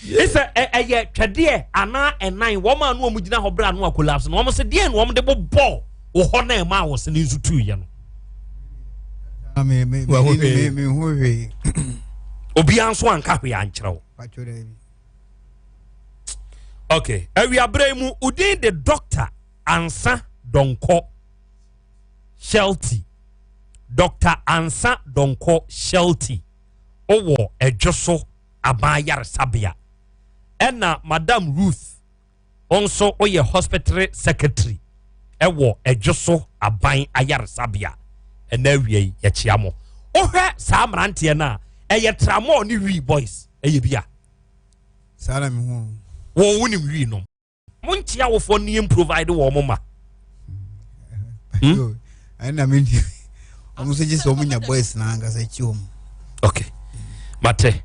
Sɛ ɛyɛ twɛdeɛ anaa ɛnan wɔn a no wɔn gyina hɔ berɛ a no a collapse no, wɔn sɛ deɛ na wɔn de bobɔ wɔ hɔ na ɛma wɔ sene nso tuiɛ no. Obiara nso anka hwee ankyerɛ wo. Okay, awiaberɛ yi mu udin de Doctor Ansa Donkor Shelty. Doctor Ansa Donkor Shelty wɔ Ɛdwo so Aban Ayaresabea. Ɛna Madam Ruth nso woyɛ hospital secretary ɛwɔ Ɛdwo so Aban Ayaresabea. Ɛna awia yi yɛkyea mo. Wohwɛ saa mmeranteɛ no a, ɛyɛ tramɔɔ ne wii boys ɛyɛ bi a. Saa na mehu. Wɔn wonim wii nom. Mo nkyea awofoɔ no yɛn provide wɔn mo ma. Hmm? Ɛna me nti wɔn nso gye sɛ wɔn nya boys na ankasa akyi wɔn. Okay, mate.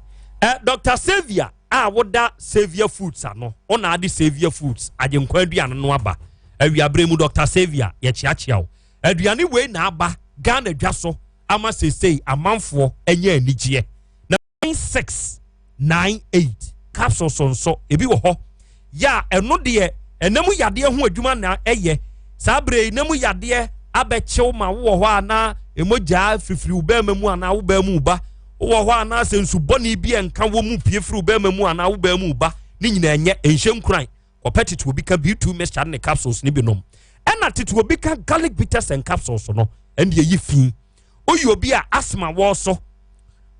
Dr. Xavier a woda Xavier Foods ano, ɔna ade Xavier Foods agyenkwa aduane no aba. Awiabere mu Dr. Xavier yɛkyeakyea wo. Aduane wei na aba Ghana dwa so ama seesei amanfoɔ anya anigyeɛ. Na 9698 capsules nso ebi wɔ hɔ yɛ a ɛno deɛ ɛnam yadeɛ ho adwuma na ɛyɛ. Saa berɛ yi nam yadeɛ abɛkyew ma wowɔ hɔ a na emogyaa firifiri wo bɛrima mu anaa wo bɛrima mu ba, wowɔ hɔ a na sɛ nsu bɔne bi a nka wɔ mu pie firi wo bɛrima mu anaa wo bɛrima mu ba, ne nyinaa nyɛ ɛnhyɛ nkuran. Kɔpɛ tete obi ka B2 mixture ne capsules ne binom, ɛna tete obi ka garlic bitters and capsules no ɛne ɛyi fi. Woyɛ obi a asthma wɔ so,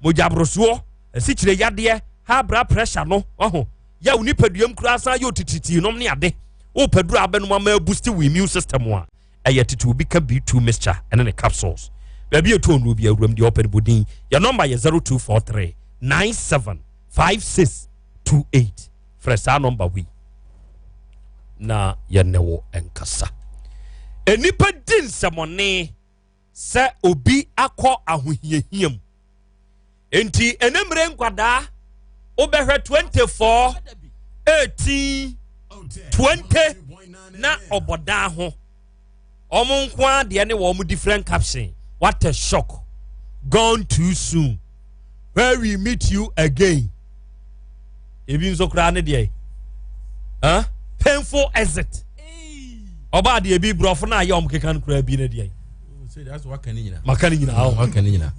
mogyaborosoɔ, asikyire yadeɛ, high blood pressure no ɔho yɛ wo nipaduam koraa san yɛ otititi nom ne ade, wopɛ duro abɛnom ama aboost wo immune system a, ɛyɛ tete obi ka B2 mixture ɛne ne capsules. Baabi etu onuro bi awuram deɛ ɔpɛ no bodin. Yɛ nɔmba yɛ 0243 97 56 28. Frɛ saa nɔmba wei na yɛne wo nkasa. Nnipa di nsɛmɔne sɛ obi akɔ ahohiahia mu nti ɛne mmerɛ nkwadaa wobɛhwɛ 24, 18, 20 na ɔbɔdan ho. Ɔmo nko ara deɛ ne wɔn different caption: "What a shock, gone too soon, where we meet you again." Ebi nso koraa ne deɛ, huh? "Painful exit." Ɔbaa deɛ ebi borɔfo no a yɛ ɔmo keka no koraa bi ne deɛ. Maka ne nyinaa. Waka ne nyinaa.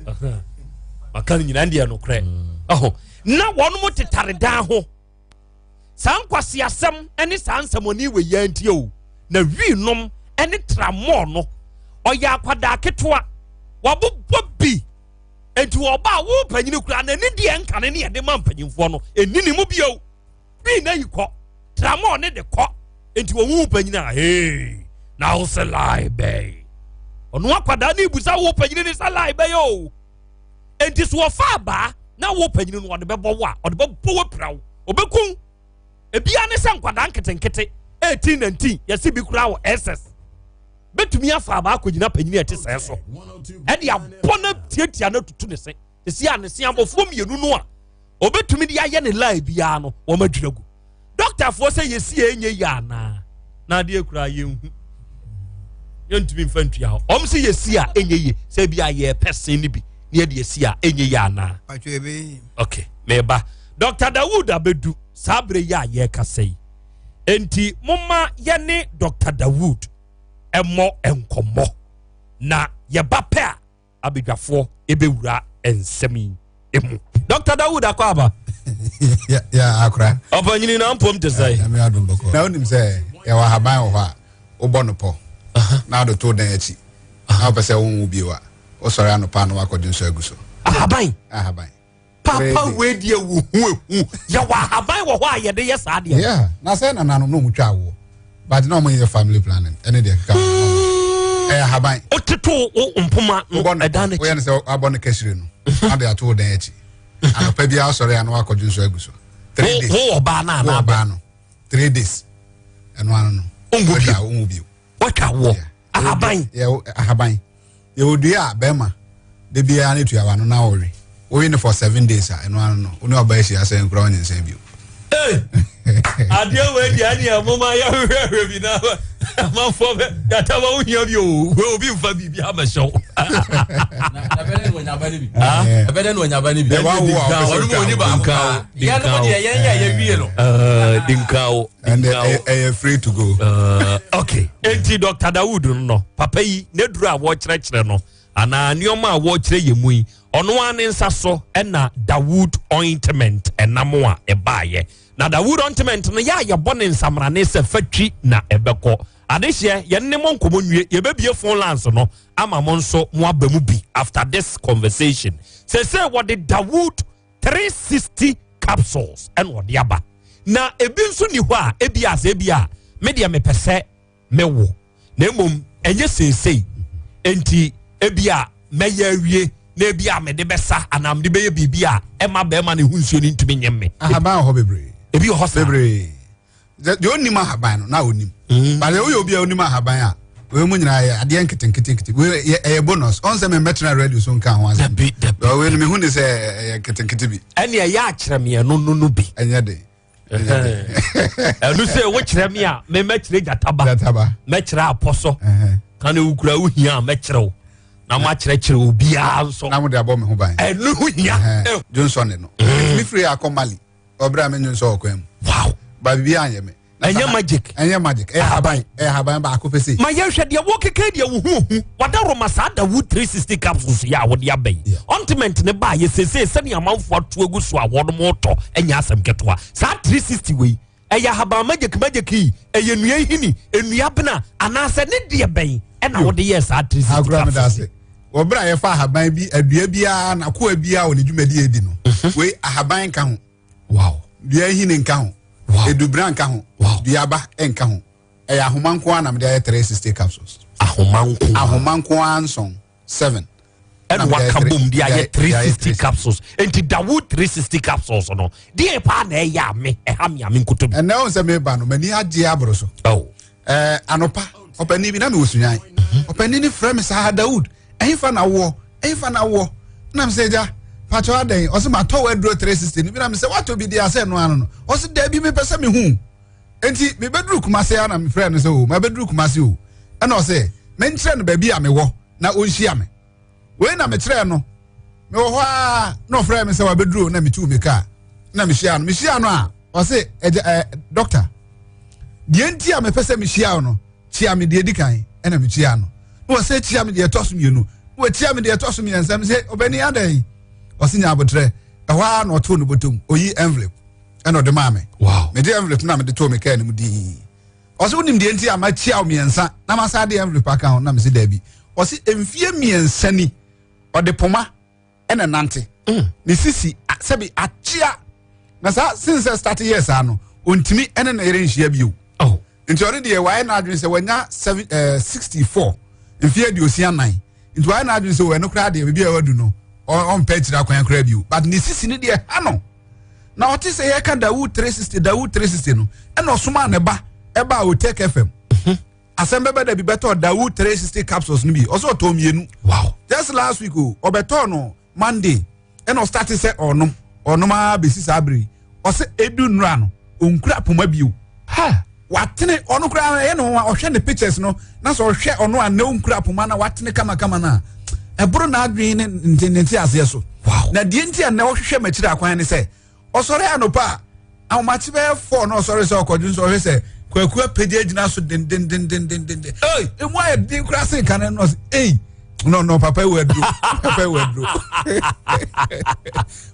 Maka ne nyinaa deɛ nokorɛ ɔho na wɔn mo tetare dan ho. Saa nkwasiasɛm ne saa nsɛmɔni wɔ yɛn nti o na wii nom ne tramɔɔ no. Ɔyɛ akwadaa ketewa wabobɔ bi nti ɔba a wo panyini kura n'ani deɛ nka ne ne yɛde ma mpanyinfoɔ no ɛni ne mu bio. Wii na yi kɔ tramɔɔ ne de kɔ nti wɔn wo panyini a hee na wo sɛ lie bɛyi ɔno akwadaa ne ibusa wo panyini ne sɛ lie bɛyi o. Nti so wɔfa abaa na wo panyini no ɔde bɛbɔ wo a ɔde bɛbɔ wo pira wo ɔbɛkum. Ebia ne sɛ nkwadaa nketenkete 18, 19 yɛsi bi kura wɔ ss bɛtumi afa abaa akɔgyina panyini a ɛte sɛɛ so ɛde abɔ no tiatia no tutu ne se esi a ne se abɔfoɔ mmienu no a obɛtumi de ayɛ ne lie biara no wɔn adwira gu. Dɔktafoɔ sɛ yɛsi yɛ enye yɛ anaa na adeɛ kura yɛnhu yɛntumi nfa ntua hɔ. Wɔn sɛ yɛsi a enye yie sɛ ebi a yɛpɛ sen ne bi ne yɛde yɛsi a enye yie anaa. Okay, mɛba Dr. Dawood abedu saa abere yi a yɛrekasa yi nti momma yɛne Dr. Dawood ɛmmɔ nkɔmmɔ na yɛba pɛ a abadwafoɔ ɛbɛwura nsɛm yi emu. Dr. Dawood akɔ aba. Ya akora. Ɔpanyini na mpom te sɛ. Na wonim sɛ yɛwɔ ahaban wɔ hɔ a wobɔ no pɔ na wode to dan akyi na wopɛ sɛ wonwu bio a, wosɔre anɔpa na woakɔgye nso agu so. Ahaban? Ahaban. Papa wei deɛ wohu ehu, yɛwɔ ahaban wɔ hɔ a yɛde yɛ saa deɛ? Yeah, na sɛ nananom na ɔmu twa awoɔ but na ɔmo yɛ family planning ɛne deɛ keka ho. Ɛyɛ ahaban. Woteto wo mpoma no wobɔ no ɛdan pɔ n'akyi. Woyɛ no sɛ wabɔ no kahyire no na de ato wo dan akyi, anɔpa biara wosɔre a na woakɔgye nso agu so three days. Wo ɔbaa no wo anaa? ɔbaa no, 3 days ɛno ano no Wonwu bio. Watwa, wonwu bio. Watwa woɔ. Yeah. Ahaban? Yɛ ahaban. Yɛwɔ dua a bɛrima de biara ne tuawa no na wɔwe wowe no for 7 days a, ɛno ano no wo ne ɔba ahyia sɛ nkura wonye nsɛn bio. Adeɛ wei deɛ ɛneɛ moma yɛhwehwɛhwɛ bi na Amanfoɔ bɛ yàtọ̀ bá wohia bi o, wei obi nfa biribi abɛhyɛ wo. Ɛbɛdɛ na ɔnya ba ne bi. Ɛbɛdɛ na ɔnya ba ne bi. Deɛ wawo a ɔpɛ sɛ Ɔno mu ɔtwa oni wo. baako paa. Yɛn no deɛ yɛn yɛ yɛ wie no. Dinkawo. And ɛyɛ free to go. Okay. Enti Dr. Dawood no, papa yi, n'aduru a wɔrekyerɛkyerɛ no, anaa nneɛma a wɔrekyerɛ yɛ mu yi, ɔno ara ne nsa so ɛna Dawood ointment ɛnam a ɛbaayɛ. Na Dawood ointment no, yɛ a yɛbɔ ne nsamrane sɛ fatwi na ɛbɛkɔ. Adehyeɛ, yɛn ne mo nkɔmmɔ nwie, yɛbɛbie phone lines no ama mo nso mo aba mu bi after this conversation. Sese wɔde Dawood 360 capsules ɛna ɔde aba. Na ebi nso ni hɔ a, ebi a sɛ ebi a me deɛ mepɛ sɛ mewo na mmom ɛnyɛ seesei, nti ebi a mɛyɛ awie na ebi a mede bɛsa anaa mede bɛyɛ biribi a ɛma bɛrima ne ho nsuo no ntumi nyɛ me. Ahaban wɔ hɔ bebree. Ebi wɔ hɔ saa. Bebree. Deɛ onim ahaban no na onim. But deɛ woyɛ obi a onim ahaban a, wei mu nyinaa yɛ adeɛ nketenkete nkete. Wei yɛ ɛyɛ bonus. Ɔn sɛ mɛmɛtena radio so nka ho asɛm. Dabi, dabi. Wei no mehu ne sɛ ɛyɛ nketenkete bi. Ɛne ɛyɛ akyerɛ mmiɛno no bi. Ɛnyɛ den. Ɛno sɛ wokyerɛ me a, memɛkyerɛ gyataba. Gyataba. Mɛkyerɛ apɔ so. Ka ne wokura wohia a, mɛkyerɛ wo na makyerɛkyerɛ obiara nso. Na mo de abɔ me ho ban. Ɛno ho hia. Johnson no. Mi firi akɔ Mali. Ɔbrɛ a me nyo ɔkwan mu. Ba bibi anyɛ me. Na ɛnyɛ magic. Ɛnyɛ magic. Ɛyɛ haban. Ɛyɛ haban baako pɛ se. Ma yɛhwɛ deɛ wɔkeka deɛ wo ho hu wada roma saa Dawood 360 capsules yɛ a wɔde aba yi, ointment ne ba yɛ sesei sɛnea amanfoɔ ato agu so a wɔnom tɔ, ɛnyɛ asɛm ketewa. Saa 360 wei ɛyɛ ahaban magic magic yi, ɛyɛ nnua hini, nnua bena, anaasɛ ne deɛ bɛn ɛna wode yɛɛ saa 360 Agorɔ mi da capsules? ase. Wɔbrɛ a yɛfa ahaban bi, adua biara n'akoa biara wɔ ne dwumadi edi no. Wei ahaban nka ho. Dua hini nka ho. Edubra nka ho. Duaba nka ho. Ɛyɛ ahoma nko ara na mede ayɛ 360 capsules. Ahoma nko? Ahoma nko ara nson, seven. Ɛna waka bom de ayɛ 360 capsules. Nti Dawood 360 capsules no deɛ paa na ɛyɛ a me ɛha me a me nkoto bi. Ɛnɛ wɔn sɛ meba no, m'ani agye aboro so. Oh. Anɔpa ɔpanin bi na mewɔ Sunyan. Ɔpanin ni frɛ me saa, "Dawood, ɛhefa na woɔ? Ɛhefa na woɔ?" Nam sɛ, "Gya patro, adɛn?" Ɔsɛ, "Matɔ wɔ aduro 360 no bi." Na me sɛ, "Watɔ bi deɛ asɛ no ano no?" Ɔsɛ, "Daabi, mepɛ sɛ mehu." Nti mebɛduru Kumase a, na mefrɛ no sɛ, "O, mabɛduru Kumase o." Ɛna ɔsɛ menkyerɛ no baabi a mewɔ na ɔnhyia me. Wei na mekyerɛ no mewɔ hɔ a, na ɔfrɛ me sɛ wabɛduru, na metuu me kaa na mehyia no. Mehyia no a, ɔse, "Ɛgya, doctor, deɛ nti a mepɛ sɛ mehyia wo no, kyia me deɛ di kan." Ɛna mekyia no, na wɔsɛ kyia me deɛ ɛtɔ so mmienu, na wɔkyia me deɛ ɛtɔ so mmiɛnsa. Me sɛ, "Ɔbɛni, adɛn?" Ɔse, "Nya abotrɛ." Ɛhɔ ara na ɔtoo no bɔtɔm, oyi envelope ɛna ɔde maa me. Mede envelope na mede too me kaa no mu dii. Ɔsɛ, "Wonim deɛ nti a makyia wo mmiɛnsa na masa de envelope aka ho?" Na mese, "Daabi." Ɔse mfie 3 ni ɔde poma ɛna nante ne sisi sɛbi akyea, na saa since sɛ start yɛ saa no, ɔntumi ɛne ne yere nhyia bio. Oh. Nti ɔno deɛ wayɛ n'adwene sɛ wanya seven 64, mfie 64, nti wayɛ n'adwene sɛ ɛno koraa deɛ, baabi a wadu no, ɔmpɛ akyire akwan koraa bio, but ne sisi no deɛ ha no. Na ɔte sɛ yɛka Dawood 360, Dawood 360 no, ɛna ɔsoma ne ba ɛba a Otec FM asɛm bɛbɛ da bi bɛtɔ Dawood 360 capsules no bi. Ɔsɛ ɔtɔ mmienu. Just last week o, ɔbɛtɔɔ no Monday, ɛna ɔstart sɛ ɔnom, ɔnom ara bɛsi saa bere yi. Ɔsɛ edu nnura no, ɔnkura poma bio. Ha. Watene ɔno koraa ɛyɛ ne ho a ɔhwɛ ne pictures no, na sɛ ɔhwɛ ɔno a ne ɔnkura poma na watene kamakama no a, ɛboro n'adwene ne nte aseɛ so. Na deɛ nti a nnɛ ɔhwehwɛ m'akyiri akwan ne sɛ ɔsɔre anɔpa a, ahomakye bɛyɛ 4 na ɔsɔre sɛ ɔkɔdwo nso, ɔhwɛ sɛ Kwaku apagya agyina so dendendendendenden. Hey! Emu ayɛ den koraa sen kane no. Ɔsɛ, "Ei, no no, papa ewu aduro, papa ewu aduro."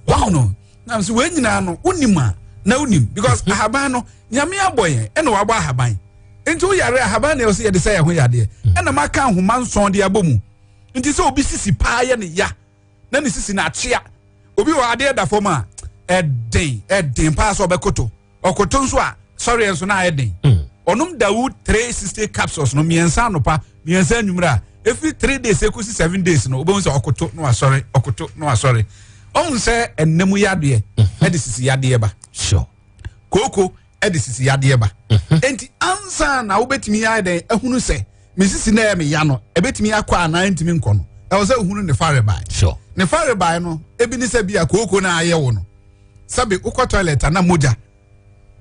Wahu no na sɛ wɔn nyinaa no wonim a na wonim, because ahaban no, Nyame abɔ yɛn ɛna wabɔ ahaban, nti woyare, ahaban na ɛwɔ sɛ yɛde sɛ yɛn ho yadeɛ. Ɛna maka ahoma nson de abɔ mu. Nti sɛ obi sisi paa yɛ ne ya na ne sisi na akyea, obi wɔ adeɛ da fam a, ɛden ɛden paa sɛ ɔbɛkoto, ɔkoto nso a, sɔreɛ nso na ayɛ den, ɔnom Dawood 360 capsules no mmiɛnsa anɔpa, mmiɛnsa anwummerɛ a, ɛfiri 3 days ekosi 7 days no, wobɛhu sɛ ɔkoto na wasɔre, ɔkoto na wasɔre. Ɔhu sɛ ɛnam yadeɛ ɛde sisi yadeɛ ba. Kooko ɛde sisi yadeɛ ba. Enti ansa na wobɛtumi ayɛ dɛn ahunu sɛ me sisi na ɛyɛ me ya no ɛbɛtumi akɔ anaa ntumi nkɔ no, ɛwɔ sɛ ohunu ne farebae. Ne farebae no ebi ne sɛ bi a kooko na ayɛ wo no, sɛbi wokɔ toilet ana mogya,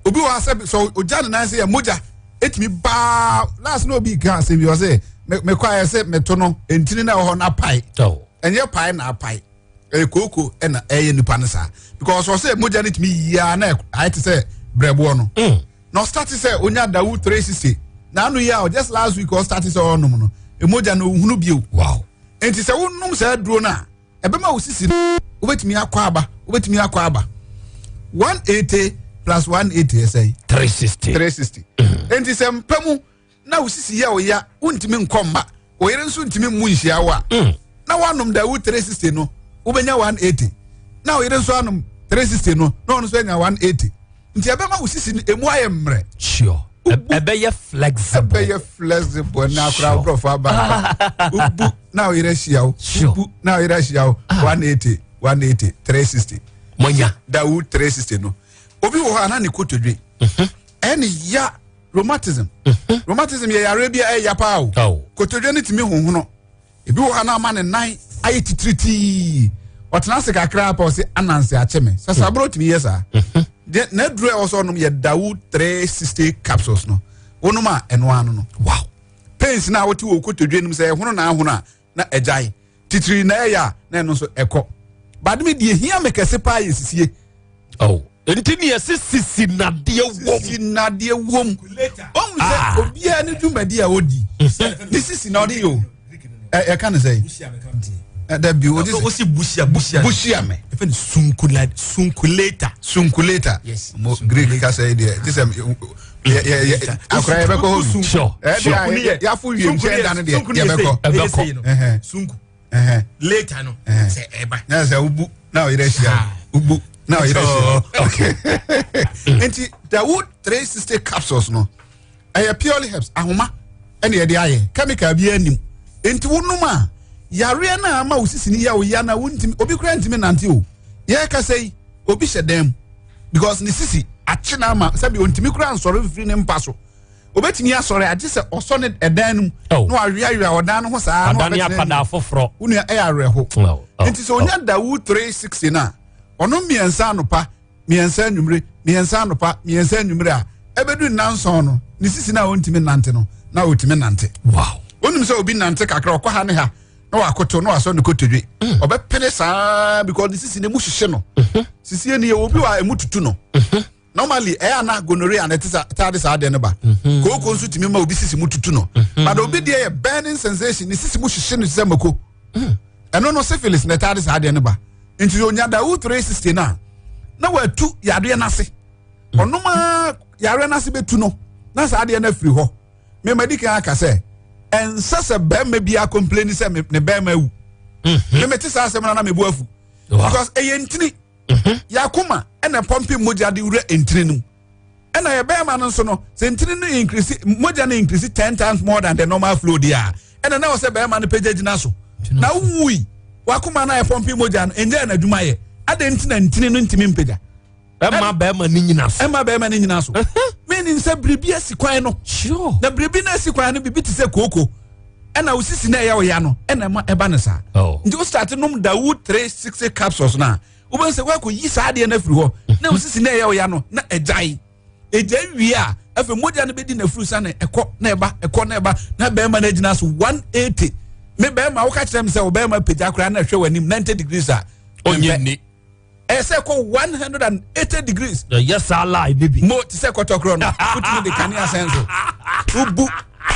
obi wɔ ha sɛbi sɛ ogya ne nan sɛ yɛ mogya. Ɛtumi baa last na obi ka asɛm bi, ɔsɛ mekɔ ayɛ sɛ meto no ntini na ɛwɔ hɔ na pae. Ɛnyɛ pae na apae, ɛyɛ kooko ɛna ɛyɛ nipa no saa, because ɔsɛ mogya no tumi yia na ayɛ te sɛ brɛboɔ no. Na ɔstart sɛ onya Dawu 360 na ano yi a, just last week ɔstart sɛ ɔnom no, mogya no ohunu bio. Nti sɛ wonom saa aduro no a, ɛbɛma wo sisi no wobɛtumi akɔ aba, wobɛtumi akɔ aba. 180 plus 180 ɛsɛn? 360. 360. Nti sɛ mpa mu na wo sisi yɛ wo ya, wontumi nkɔ mma, wo yere nso ntumi mmu nhyia wo a, na woanom Dawu 360 no, wobɛnya 180, na wo yere nso anom 360 no, na ɔno nso anya 180. Nti ɛbɛma wo sisi no emu ayɛ mmerɛ. Ɛbɛyɛ flexible. Ɛbɛyɛ flexible na akora aborɔfo aba. Wobu na wo yere ahyia wo, wobu na wo yere ahyia wo, 180, 180, 360. Monya. Dawu 360 no, obi wɔ hɔ a na ne kotodwe ɛne ya, rheumatism. Rheumatism yɛ yare bi a ɛyɛ paa o. Kotodwe no tumi honhono. Ebi wɔ hɔ a na ama ne nan ayɛ titiritii, ɔtena ase kakra pa, ɔsɛ ananse akyɛ me. Sasaboro tumi yɛ saa deɛ. N'aduro a ɛwɔ sɛ ɔnom yɛ Dawu 360 capsules no. Wɔnom a, ɛno ano no, pains na wote wɔ kotodwe no mu sɛ ɛhono na ahono a, na ɛgyae. Titiri na ɛyɛ a, na ɛno nso ɛkɔ. Bademe deɛ hia me kɛse paa yɛ sisie. Oh. Nti ne yɛse sisi nadeɛ wom. Sisi nadeɛ wom. Ɔhu sɛ obiara ne dwumadi a ɔdi ne sisi na ɔde yɛ o. Ɛka ne sɛ dabi o. O si busia busia. Busia me. Efe ni sunkulator. Sunkulator. Yes. Mo Greek kasa yi deɛ ti sɛ yɛ yɛ yɛ akora yɛ bɛkɔ hɔ bi. Ɛɛ deɛ yafo wiem kyɛn da no deɛ yɛ bɛkɔ. Ɛbɛkɔ. Sunku later no sɛ ɛba. Nyɛ sɛ ubu na ɔyerɛ hyia, ubu na ɔyerɛ hyia. Nti Dawu 360 capsules no ɛyɛ purely herbs, ahoma ɛna yɛde ayɛ, chemical bi anim. Nti wonom a, yareɛ no a ama wo sisi ni yɛ wo ya na wontumi, obi kura ntumi nante o. Yɛ kasa yi, obi hyɛ dan mu because ne sisi akye na ama sɛbi ontumi kura nsɔre fifiri ne mpa so. Obetumi asɔre agye sɛ ɔsɔ ne ɛdan no mu na waweawea ɔdan no ho saa na ɔdane akwadaa foforɔ. Wo nua, ɛyɛ awerɛho. Nti sɛ onya Dawu 360 no a, ɔno mmiɛnsa anopa, mmiɛnsa anwummere, mmiɛnsa anopa, mmiɛnsa anwummere a, ɛbɛdu nnanson no, ne sisi no a ɔntumi nante no, na ɔtumi nante. Onim sɛ obi nante kakra, ɔkɔ ha ne ha na wakoto na wasɔ ne kotodwe, ɔbɛpene saa because ne sisi no emu hyehye no. Sisi ni yɛ obi wɔ a emu tutu no. Normally ɛyɛ ana gonorrhea na ɛte sa taade saa adeɛ no ba. Kooko nso tumi ma obi sisi mu tutu no, but obi deɛ yɛ burning sensation, ne sisi mu hyehye no sɛ mako. Ɛno no syphilis na ɛtaade saa adeɛ no ba. Nti onya Dawu 360 no a, na watu yadeɛ n'ase. Ɔnom a, yareɛ n'ase bɛtu no na saa adeɛ no afiri hɔ. Mema di kan aka sɛ ɛnsɛ sɛ bɛrima bi acomplain sɛ ne bɛrima awu. Memete saa asɛm no na mebu afu because ɛyɛ ntini. Yakoma ɛna pump mogya de wura ntini no mu, ɛna yɛ bɛrima no nso no, sɛ ntini no increase, mogya no increase 10 times more than the normal flow deɛ a, ɛna na wɔ sɛ bɛrima no pagya gyina so. Na wowui, wakoma no a ɛpump mogya no ɛnyɛ n'adwuma yɛ adɛn nti na ntini no ntumi mpagya? Ɛma bɛrima no nyina so. Ɛma bɛrima no nyina so, meaning sɛ biribi asi kwan no. Na biribi no asi kwan no, biribi te sɛ kooko ɛna osisi na ɛyɛ ɔya no ɛna ɛma ɛba no saa. Nti wo start nom Dawu 360 capsules no a, wobɛhu sɛ woakɔ yi saa adeɛ no afiri hɔ na osisi na ɛyɛ ɔya no na ɛgyae. Ɛgyae wie a, afei mogya no bɛdi n'afuru sa na ɛkɔ na ɛba, ɛkɔ na ɛba, na bɛrima no agyina so 180. Me bɛrima, woka kyerɛ me sɛ wo bɛrima pagya koraa na ɛhwɛ w'anim 90 degrees a, ɔnyɛ nni. Ɛyɛ sɛ kɔ 180 degrees. Yɛ saa lie ne bi. Mo te sɛ kɔtɔkorɔ no, wotumi de kanea sɛn so. Wobu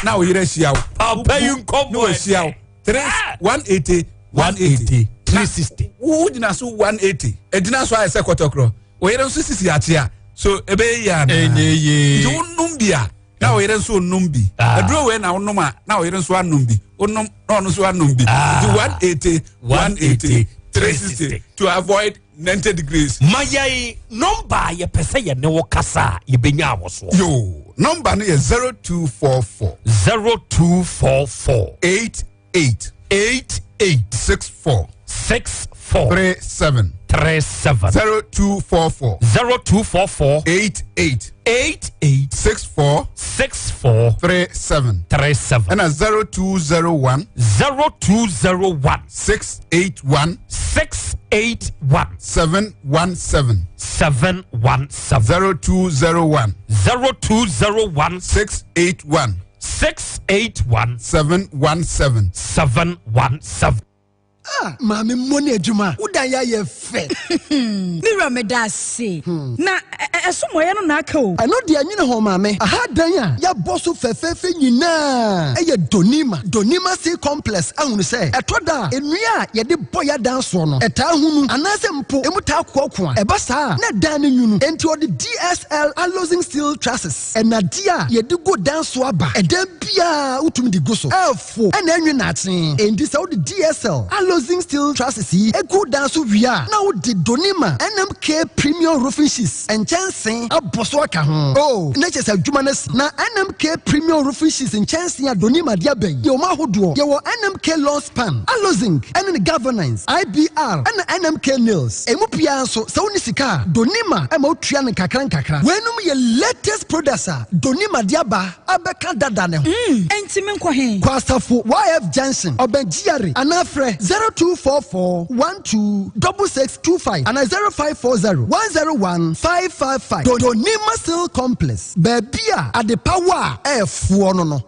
na wo yere ahyia wo. Papa yi nkɔmmɔ. Na wahyia wo three 180, 180, 360. Wo gyina so 180, egyina so ayɛ sɛ kɔtɔkorɔ. Wo yere nso sisi akyea so, ɛbɛyɛ yie ana? Ɛnyɛ yie. Nti wonom bi a, na wo yere nso nom bi. Aduro wei na wonom a, na wo yere nso anom bi. Wonom na ɔno nso anom bi. Nti 180, 180, 360 to avoid 90 degrees. Ma yɛn number a yɛpɛ sɛ yɛne wo kasa a yɛbɛnya awɔ soɔ. Yo, number no yɛ 0244. 0244. 88. 88. 64. 64. 37. 37. 0244. 0244. 88. 88 64 64 37. 37. Ɛna 0201 0201 681 681 717. 717. 0201 0201 681 681 717. 717. Ah, maame mmɔ ne adwuma wodan yɛ ayɛ fɛ. Me wura, meda ase na ɛso mmɔyɛ no na aka o. Ɛno deɛ, nwene ho maame. Aha dan a yɛabɔ so fɛfɛɛfɛ nyinaa ɛyɛ Donima Donima Steel Complex. Ahunu sɛ ɛtɔ da a nnua a yɛde bɔ yɛ dan soɔ no ɛtaa hunu anaasɛ mpo emu taa koakoa. Ɛba saa na dan no nwunu, enti ɔde DSL Alozing Steel Trusses, ɛnadeɛ a yɛde gu dan so aba. Ɛdan biara wotumi de gu so, ɛɛfo ɛna ɛnwe naakye. Enti sɛ wode DSL Alozing Steel Trusses yi egu dan so wie a, na wode Donima NMK Premium Roofing Sheets nkyɛnsee abɔ so aka ho o, na kyerɛ sɛ adwuma no si. Na NMK Premium Roofing Sheets nkyɛnsee a Donima de aba yi yɛ wɔn ahodoɔ. Yɛwɔ NMK Long Span, Alozing, ɛne ne Galvanize, IBR, ɛna NMK Nails. Emu biara nso, sɛ wone sika a, Donima ɛma wotua no nkakra nkakra. Weinom yɛ latest products a Donima de aba abɛka dada ne ho. Enti menkɔ he? Kɔ Asafo YF Junction, ɔbɛn GRA, anaa frɛ 0244 12 6625 anaa 0540 101 555. Donima Steel Complex, baabi a adepawa a ɛɛfoɔ no.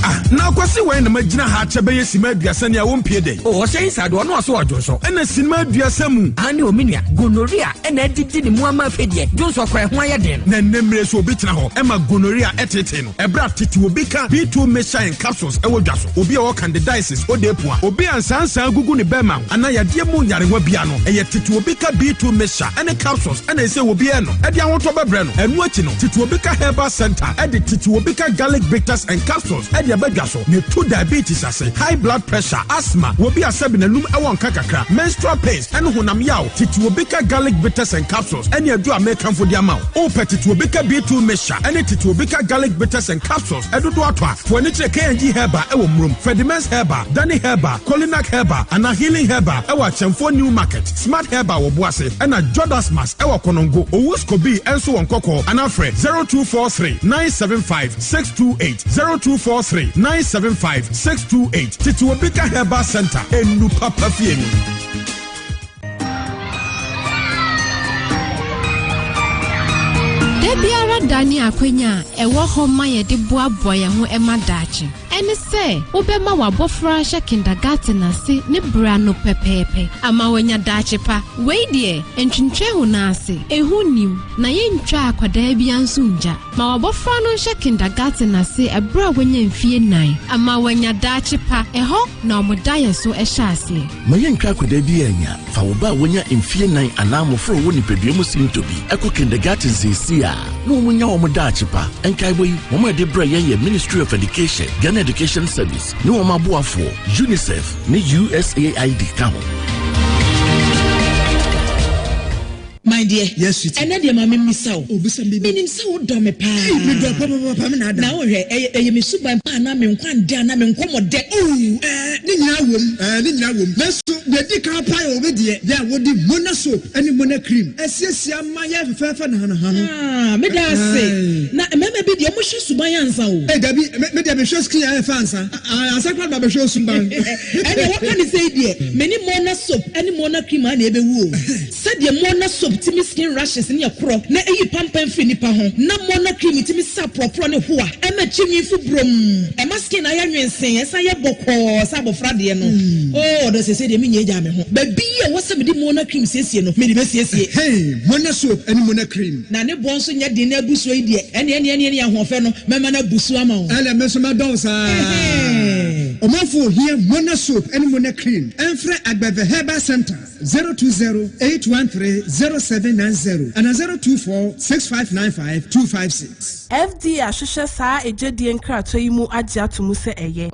Ah, na Akwasi, wɛn na magyina ha akyɛ bɛyɛ sima 30 nea wɔmpie dɛn? O, ɔhyɛ yi saa de ɔno ɔso ɔdwo so. Ɛna sinima 30 mu. Ane omi nua, gonorrhea ɛna adidi ne mu ama afei deɛ dwonsɔ kora ɛho ayɛ den no. Na nnɛ mmerɛ so obi tena hɔ ɛma gonorrhea ɛtete no, ɛberɛ a tete obi ka B2 mixture and capsules ɛwɔ dwa so. Obi a ɔwɔ candidiasis, ɔde apua, obi a nsansan gugu ne bɛrima ho anaa yadeɛ mu nyarewa bia no, ɛyɛ tete obi ka B2 mixture ɛne capsules ɛna ɛsɛ obi ɛno ɛde ahotɔ bɛbrɛ no. Ɛno akyi no, tete obi ka herbal center ɛde tete obi ka garlic bitters and capsules ɛde ɛbɛdwa so na ɛtu diabetes ase, high blood pressure, asthma, wobi a sɛbi n'anum ɛwɔ nka kakra, menstrual pains ɛne honam yaw. Tete obi ka garlic bitters and capsules ɛne adu a mɛkamfo de ama wo. Wopɛ tete obi ka B2 mixture ɛne tete obi ka garlic bitters and capsules ɛdodo atɔ a, fo ani kyerɛ KNG Herbal ɛwɔ Murom, Fedimens Herbal, Danny Herbal, Colinac Herbal anaa Healing Herbal ɛwɔ Akyɛnfoɔ New Market, Smart Herbal wɔ Boase, ɛna Jodasmas ɛwɔ Konongo, Owuskobi ɛnso wɔ Nkɔkɔɔ, anaa frɛ 0243 975 628, 0243 975 628. Tete obi ka herbal center, enu papa fie ni. Da biara da ne akwanya a ɛwɔ hɔ ma yɛde boaboa yɛn ho ma daakye. Ɛne sɛ wobɛma w'abɔfra ahyɛ kindergarten ase ne berɛ ano pɛpɛɛpɛ ama wanya daakye pa. Wei deɛ, ntwentwɛn wo nan ase, ɛho nnim na yɛntwa akwadaa bia nso ngya. Ma w'abɔfra no nhyɛ kindergarten ase ɛberɛ a wanya mfie 4 ama wanya daakye pa. Ɛhɔ na ɔmo da yɛ so ɛhyɛ aseɛ. Ma yɛntwa akwadaa bi anya. Fa wo ba a wonya mfie 4 anaa mmɔfra a wɔwɔ nipadua mu sintɔ bi ɛkɔ kindergarten seesei a na wɔn nya wɔn daakye pa. Nkaebɔ yi, wɔn a ɛde brɛ yɛn yɛ Ministry of Education, Ghana Education Service ne wɔn aboafoɔ UNICEF ne USAID ka ho. My dear. Yes, sweetie. Ɛnɛ deɛ, ma memmisa wo. Obisa me. Menim sɛ wodɔ me paa. Medɔ papapapa, me na ada. Na wohwɛ, ɛyɛ me suban pa anaa me nkwa ndɛ anaa me nkɔmmɔdɛ? Oh, ne nyinaa wom, ne nyinaa wom. Nanso deɛ di kan pa yɛ obi deɛ, deɛ a wɔde Mona soap ne Mona cream asiesie ama yɛ fɛfɛɛfɛ nahanahano. Ah, meda ase. Na mmarima bi deɛ, ɔmohwɛ suban ansa o. Ee, dabi, me deɛ mehwɛ skin ayɛ fɛ ansa. Ah, ansa koraa na mabɛhwɛ suban. Ɛnna wɔka ne sɛ yi deɛ, me ne Mona soap ne Mona cream a na ɛbɛwu o. Sɛdeɛ Mona soap tumi skin rashes ne ɛkorɔ na ɛyi pampan firi nipa ho, na Mona cream tumi sa porɔporɔ ne hoa ɛma kyinwi fo burom, ɛma skin ayɛ nwensen, ɛsan yɛ bɔkɔɔ sɛ abɔfra deɛ no. Oh, ɔdɔ, sese deɛ menyɛ gya me ho. Baabi a ɛwɔ sɛ mede Mona cream siesie no, mede bɛsiesie. Hey, Mona soap ne Mona cream. Na ne boɔ nso nyɛ den na abu soɔ yi deɛ, ɛne ɛne ɛne ɛne ahoɔfɛ no, mɛma no abu so ama wo. Ɛnna me nso mɛdɔ wo saa. Ɔmanfo ohia Mona soap ne Mona cream. Ɛmfrɛ Agbɛvɛ Herbal Center, 020 813 0790 ana 024 6595 256. FDA ahwehwɛ saa egyedie nkratoɔ yi mu agye ato mu sɛ ɛyɛ.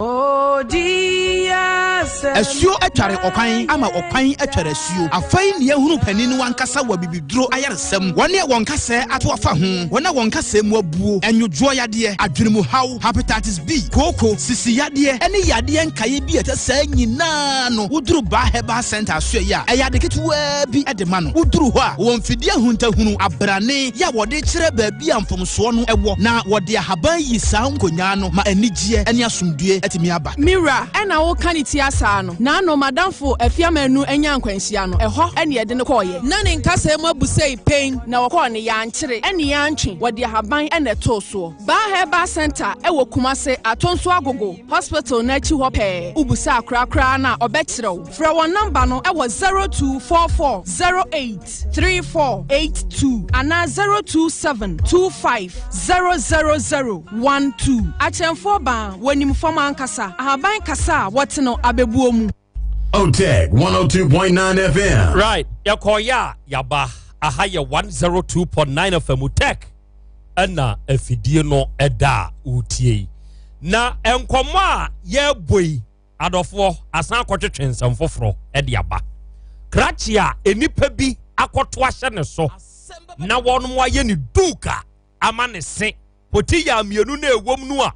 Asuo atware ɔkwan ama ɔkwan atware asuo. Afei ne yɛhunu panin no ankasa wɔ bibiduro ayaresɛm. Wɔne a wɔn kasɛɛ ato afa ho, wɔn a wɔn kasɛɛ mu abuo, ɛnwodwoɔ yadeɛ, adwenemu haw, hepatitis B, kooko, sisi yadeɛ ɛne yadeɛ. yadeɛ nkaeɛ bi a ɛtɛ saa nyinaa no, woduru Baa Herbal Center asoɛeɛ a, ɛyɛ ade ketewaa bi de ma no. Woduru hɔ a, wɔwɔ mfidie ahuntahunu, abrane, yɛ a wɔde kyerɛ baabi a mfomsoɔ no wɔ, na wɔde ahaban yi saa nkonyaa no ma anigyeɛ ne asomdwoeɛ atumi aba. Me wura, ɛna woka ne tia saa no? Naano m'adamfo Afiamanu nyaa nkwanhyia no, ɛhɔ ne yɛde no kɔeɛ. Na ne nkasɛɛ mu abu sei pen na wɔkɔɔ no, yɛankyere ne yɛantwe, wɔde ahaban na ɛtoo soɔ. Baa Herbal Centre wɔ Kumase, Atonso Agogo Hospital no akyi hɔ pɛɛ. Wobisa akora koraa no a, ɔbɛkyerɛ wo. Frɛ wɔn nɔmba no wɔ 0244 08 3482 anaa 027 25 000 12. Akyɛnfoɔ baa, wɔnim fam ankasa. Ahaban kasa a wɔte no abɛbuo mu. Otec 102.9 FM. Right, yɛkɔɔyɛ a yaba aha yɛ 102.9 FM Otec ɛna afidie no ɛda a wotie yi. Na nkɔmmɔ a yɛrebɔ yi adɔfoɔ asan akɔtwetwe nsɛm foforɔ ɛde aba. Krakye a nnipa bi akɔto ahyɛ ne so na wɔn ayɛ ne duka ama ne se poti yɛ mmienu na ɛwom no a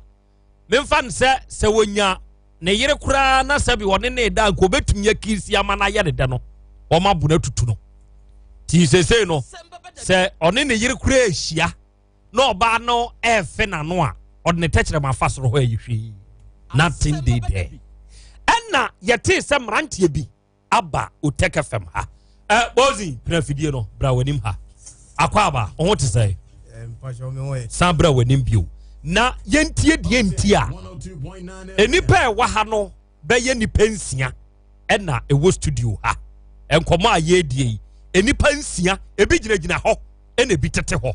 memfa no sɛ sɛ wɔnya ne yere koraa na sɛbi ɔne ne da nka obɛtumi akisi ama no ayɛ ne dɛ no wɔn abo no atutu no nti seesei no sɛ ɔne ne yere koraa ahyia na ɔbaa no ɛrefe n'ano a ɔde ne tɛkyerɛma afa soro hɔ ayi hwee nothing dey there ɛna yɛtee sɛ mmeranteɛ bi aba Otec FM ha. Ɛ Bozi pena fidie no bra w'anim ha. Akɔ aba wo ho te sɛ. San bra w'anim bio. Na yɛntie deɛ nti a nnipa a ɛwɔ ha no bɛyɛ nnipa nsia ɛna ɛwɔ studio ha. Nkɔmɔ a yɛredie yi nnipa nsia ebi gyinagyina hɔ ɛna ebi tete hɔ.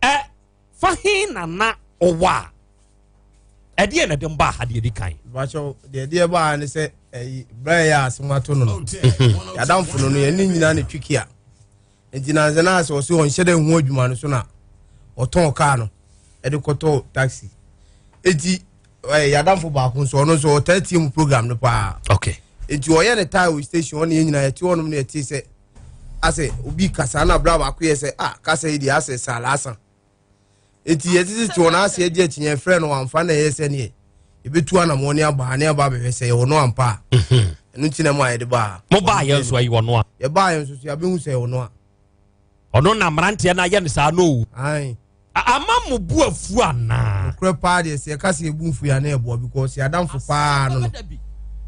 Ɛ fa he na na ɔwɔ a ɛdeɛ na ɛde mbaa ha deɛ ɛdi kan. Bakyɛw deɛ ɛde ɛbaa ha ne sɛ ɛyi brɛ yɛ asɛm ato no no yadamfo no no yɛn ne nyinaa ne twiki a nti nansa na asɛ ɔsɛ ɔnhyɛ dɛ ho adwuma no so na ɔtɔn kaa no ɛde kɔtɔ taxi eti ɛyɛ yadamfo baako nso ɔno nso ɔtaa tie mu program no paa. Okay. Eti ɔyɛ ne taa wɔ station ɔne yɛn nyinaa yɛte hɔnom na yɛte sɛ asɛ obi kasa na abira baako yɛ sɛ ah kasa yi deɛ asɛ saalaasa eti yɛtete wɔn ase agye akyi yɛn frɛ no wamfa na ɛyɛ sɛ neɛ ebetu anamɔ ne aba ne aba abɛhwɛ sɛ yɛwɔ no ampa a mhm. ɛno nti na mu a yɛde baa mo baa yɛn nso ayi wɔn a yɛbaa yɛn nso so yɛabɛhu sɛ yɛwɔ no a ɔno na mmeranteɛ no ayɛ no saa no o Ama mo bo afu anaa? Nokorɛ paa deɛ sɛ yɛka sɛ yɛbu mfu yɛ a na yɛboa because yɛ adamfo paa no no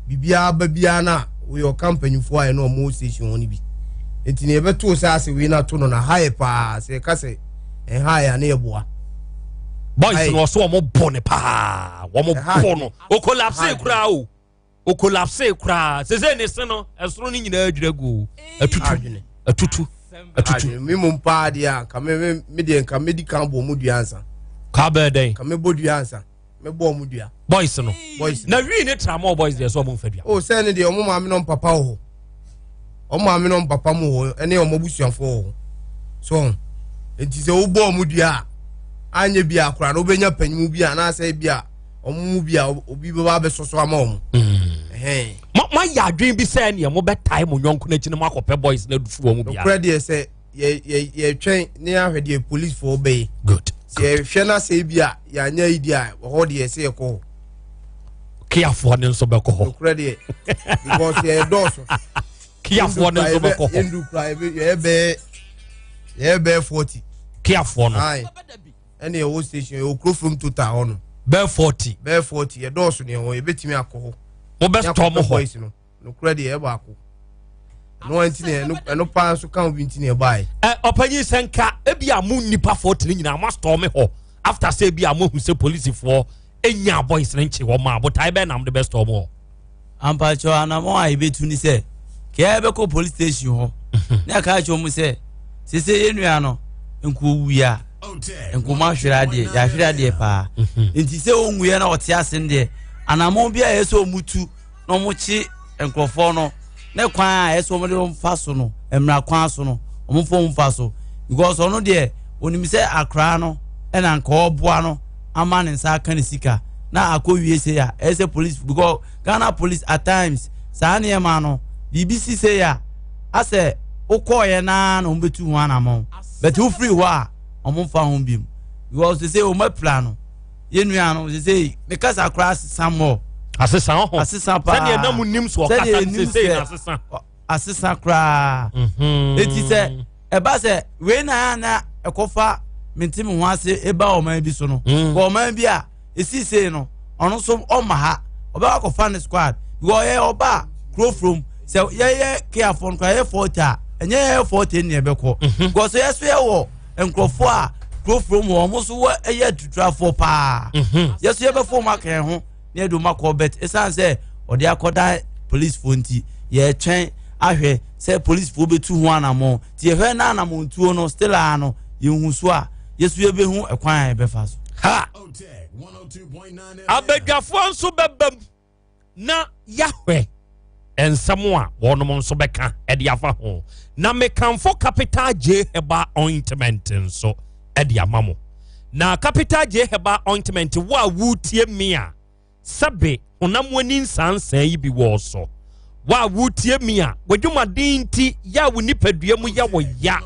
biribiara ba biara no a woyɛ ɔka mpanyinfoɔ a ɛne ɔmo wɔ station hɔ no bi nti ne yɛbɛtoo sɛ asɛ wei no ato no na ha yɛ paa sɛ yɛka sɛ ɛha yɛ a na yɛboa. Boys no ɔso ɔmo bɔ ne paa wɔn bɔ no o collapse koraa o. o collapse koraa sese ne se no ɛsoro no nyinaa adwira gu atutu atutu atutu. mi mu paa deɛ a nka me me me deɛ nka me di kan bɔ ɔmo dua ansa. kaa bɛɛ dɛn. nka me bɔ dua ansa me bɔ ɔmo dua. boys no boys na wii ne tramɔ boys deɛ sɛ ɔmo nfa dua. o sɛ ne deɛ ɔmo maame na ɔmo papa wɔ hɔ ɔmo maame na ɔmo papa mu wɔ ɛne ɔmo abusuafoɔ wɔ hɔ so nti sɛ wobɔ ɔmo dua a anyɛ bi akora na wobɛnya panyin bi anaasɛ bi a. wɔn mu bi a obi bɛba abɛsɔsɔ ama wɔn. Mm. Moayɛ adwene bi sɛ neɛ mobɛtae mo yɔnko no akyi no moakɔpɛ boys no adufu wɔ mu biara. Nokorɛ deɛ sɛ yɛtwɛn ne ahwɛ deɛ policefoɔ bɛyɛ. Good. Sɛ yɛhwɛ no asɛ bi a yɛanyɛ yi deɛ a hɔ deɛ sɛ yɛkɔ hɔ. Kiafoɔ no nso bɛkɔ hɔ. Nokorɛ deɛ because yɛyɛ dɔɔso. Kiafoɔ no nso bɛkɔ hɔ. Yɛndu kura yɛyɛ bɛyɛ yɛyɛ bɛyɛ 40. Kiafoɔ no. Ɛna ɛwɔ station ɛwɔ kuro from total hɔ no. Bɛɛ 40. Bɛɛ 40 yɛdɔɔso ne ɛwɔ yɛbɛtumi akɔ hɔ. Mo bɛ stɔ mo hɔ. Boys no nokorɛ deɛ ɛyɛ baako. Ɛno nti na ɛno ɛno paa nso ka obi nti na ɛbaeɛ. Ɛ ɔpanyin sɛ nka ebi a mo nipa 40 ne nyinaa mo astɔ me hɔ after sɛ ebi a mo ahu sɛ polisifoɔ enya boys no nkye wɔn a botae bɛn na mo de bɛ stɔ mo hɔ. Ampakyɛw anamɔn a yɛbɛtu ne sɛ kɛɛ bɛkɔ police station hɔ na yɛka kyerɛ mu sɛ sese yɛn nua no nka owui a nka ɔmo ahwere adeɛ yɛahwere adeɛ paa mhm. nti sɛ ɔnwuiɛ na ɔte ase no deɛ anamɔn bi a ɛyɛ sɛ ɔmo tu na ɔmo kye nkurɔfoɔ no ne kwan a ɛsɛ wɔn de wɔn fa so no mmara kwan so no wɔn fa wɔn fa so because ɔno deɛ onim sɛ akora no ɛna nka ɔboa no ama ne nsa aka ne sika na akɔ wie sei a ɛyɛ sɛ police because Ghana police at times saa nneɛma no biribi si sei a asɛ wokɔɔyɛ naa na wɔn bɛtu ho anamɔn but wofiri hɔ a wɔn mfa ho bi mu because sɛ wɔn apira no yɛn nua no sɛ mekasa koraa sesa mɔ. Asesa ɔho. Asesa paa. Sɛdeɛ na mo nim so ɔkasa no sesei na asesa. Asesa koraa. Mhm. Eti sɛ ɛba sɛ wei na na ɛkɔfa mente me ho ase eba ɔman bi so no. Mm. Wɔ ɔman bi a esi sei no ɔno nso ɔma ha ɔbɛkɔ akɔfa ne squad because ɔyɛ ɔba a kuro from sɛ yɛyɛ keafoɔ no koraa yɛyɛ fɔɔte a ɛnyɛ yɛyɛ fɔɔte ne ɛbɛkɔ Mhm. because yɛ so yɛwɔ nkurɔfoɔ a kuro from wɔn nso wɔ ɛyɛ atuturafoɔ paa mhm. yɛ so yɛbɛfo wɔn aka yɛn ho na yɛde wɔn akɔ bɛt esan sɛ ɔde akɔdan polisifoɔ nti yɛtwɛn ahwɛ sɛ polisifoɔ bɛtu ho anamɔ nti yɛhwɛ na anamɔntuo no still a no yɛnhu so a yɛso yɛbɛhu ɛkwan a yɛbɛfa so. Ha! Abadwafoɔ nso bɛbam na yɛahwɛ nsɛm a wɔnom nso bɛka de afa ho. Na mekamfo Capital J Herbal Ointment nso de ama mo. Na Capital J Herbal Ointment wo a wotie me a Sɛbe honam ani nsaansaa yi bi wɔ wo so. Wo a woretie me a, w'adwumaden nti yɛ a wo nipadua mu yɛ wo ya.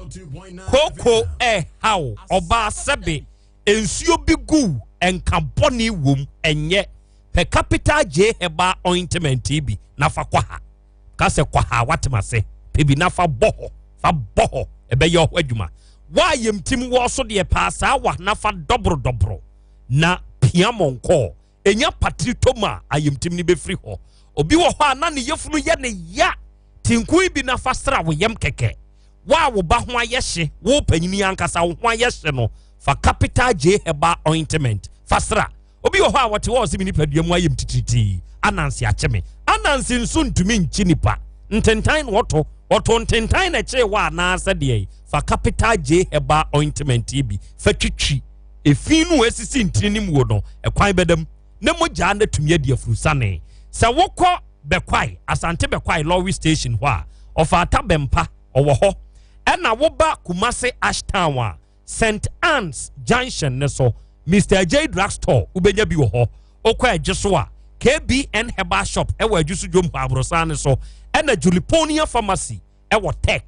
Kooko ɛreha wo, ɔbaa sɛbe nsuo bi gu wo, nka bɔne wom, ɛnyɛ. Pɛ Capital J Herbal Ointment yi bi na fa kɔ ha. Ka sɛ kɔ ha, wate m'ase. Pɛ bi na fa bɔ hɔ, fa bɔ hɔ, ɛbɛyɛ ɔhɔ adwuma. Wo a yɛmtim wɔ so deɛ paa saa wa na fa dɔboro dɔboro. na pia mɔnkɔɔ ɛnya patiri tɔ mu a ayamtim no bɛfiri hɔ obi wɔ hɔ a na ne yafunu yɛ ne ya tinko yi bi na fa sra wo yam kɛkɛ wo a wo ba ho ayɛ hye wo panyini ankasa wo ho ayɛ hye no fa capital j herbal ointment fa sra obi wɔ hɔ a wɔte hɔ ɔse me nipadua mu ayam titiritii ananse akye me ananse nso ntumi nkyi nipa ntentan na ɔto ɔto ntentan na ɛkyee wɔ anaasɛ deɛ fa capital j herbal ointment yi bi fa twitwi efi no a esisi ntini no mu no, ɛkwan bɛda mu na mogya no atumi adi afurusane. Sɛ wokɔ Bɛkwae, Asante Bɛkwae lɔre station hɔ a, Ɔfaata Bɛmpa, ɔwɔ hɔ. Ɛna woba Kumase Ash Town a, St. Anne's Junction no so, Mister Agyei Drug Store, wobɛnya bi wɔ hɔ. Wokɔ Adwo so a, KBN Herbal Shop ɛwɔ Adwo so dwom hɔ aborosan no so, ɛna Juliponia Pharmacy ɛwɔ Tech.